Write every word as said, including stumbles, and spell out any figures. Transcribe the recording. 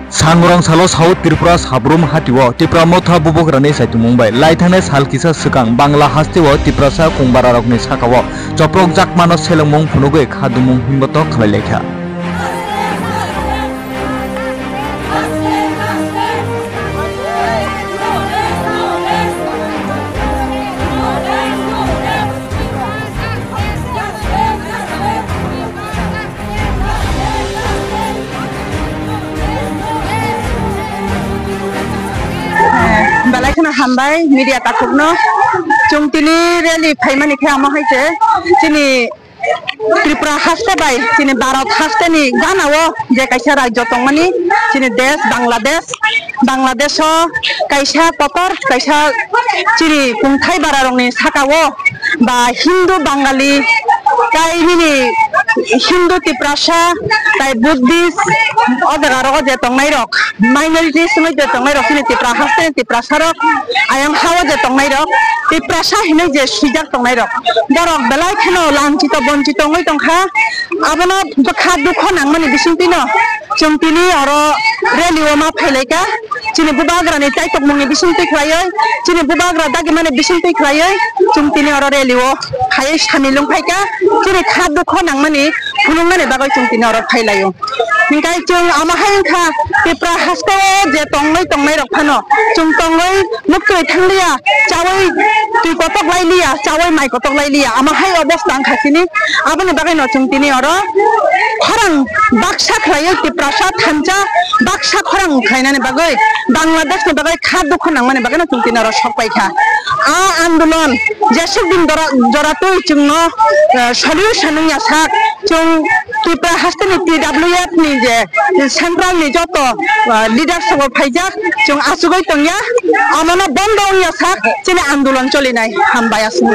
Sangrong salo South Tripura Sabrum Hatio Tipra Motha Bubagrani saitumung bai laithangni sal kisa swkang Bangla hasteo Tiprasa kungbararokni sakao choprok jakmano selengmung phunugwi khadumung himboto khlailaikha. Belai kheno hambai media takhukno. Chwng tini rally phaimani khe amo hai se chini Tripura haste bai chini Bharat haste ni gana o je kaisa rajyo tongmani chini desh Bangladesh, Bangladesh o kaisa kotor kaisa chini kungthai bara rokni saka o ba Hindu Bangali, tai nini Hindu Tiprasa, tai Buddhist, o jaga rogo je tongnai rok, minorities wngwi je tongnai rok, chini Tipra haste ni Tiprasa rok, ayang ha o je tongnai rok, Tiprasa hinwi je swijak tongnai rok, borok belai kheno lanchito bonchito wngwi tongkha, abono bwkha dukho nangmani bisingtwino chwng tini oro rally o ma phailaika. Chini bubagrani chaitokmungni bisingtwi khlaiwi, chini bubagra dagimani bisingtwi khlaiwi, chwng tini oro rally o phaiwi samil wng phaikha, chini kha dukho nangmani phunuknani bagwi chwng tini oro phailaio. Hinkhe chwng amo hai wngkha, Tipra haste o je tongwi tongnai rok phano chwng tongwi muktwi thangliya, chawi twi kotok lailiya, chawi mai kotok lailiya, amo hai obostha wngkha chini. Aboni bagwino chwng tini oro khorang baksa khlaiwi Tiprasa thansa baksa khorang khlainani bagwi, Bangladesh ni bagwi kha dukhu nangmani bagwino chwng tini oro sok paikha. A andolon jesuk din dora, jora twi chwngno, eh, solution wngya sak, chwng Tipra haste ni T W F ni je central ni joto, eh, leaders rok phaijak, chwng achugwi tongya, amono bondo wngya sak chini andolon cholinai. Hambai aswk.